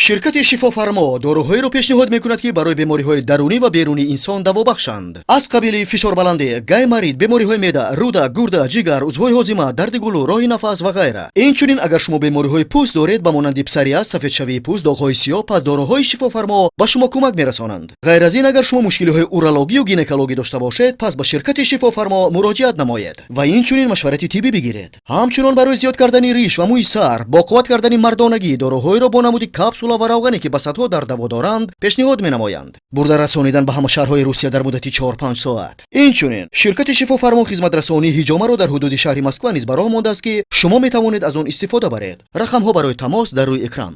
Ширкати Шифофармо доруҳоеро пешниҳод мекунад, ки барои бемориҳои дарунӣ ва берунии инсон давобахшанд, аз қабили фишорбаландӣ, гайморит, бемориҳои меъда, рӯда, гурда, ҷигар, узвҳои ҳозима, дарди гулӯ, роҳи нафас ва ғайра. Инчунин, агар шумо бемориҳои пӯст доред, ба монанди псориаз, сафедшавии пӯст, доғҳои сиёҳ, пас доруҳои Шифофармо ба шумо кӯмак мерасонанд. Ғайр аз ин, агар шумо мушкилиҳои урологию гинекологӣ дошта бошед, пас ба ширкати Шифофармо муроҷиат намоед ва инчунин машварати тиббӣ бигиред. Ҳамчунон барои зиёд кардани риш ва мӯи сар, боқувват кардани мардонагӣ доруҳоеро бо намуди капсула ва равғане, ки ба садҳо дард даво доранд, пешниҳод менамоянд. Бурда расонидан ба ҳама шаҳрҳои Русия дар муддати 4-5 соат. Инчунин ширкати Шифофармо хизматрасонии ҳиҷомаро дар ҳудуди шаҳри Москва низ ба роҳ мондааст, ки шумо метавонед аз он истифода баред. Рақамҳо барои тамос дар рӯи экран.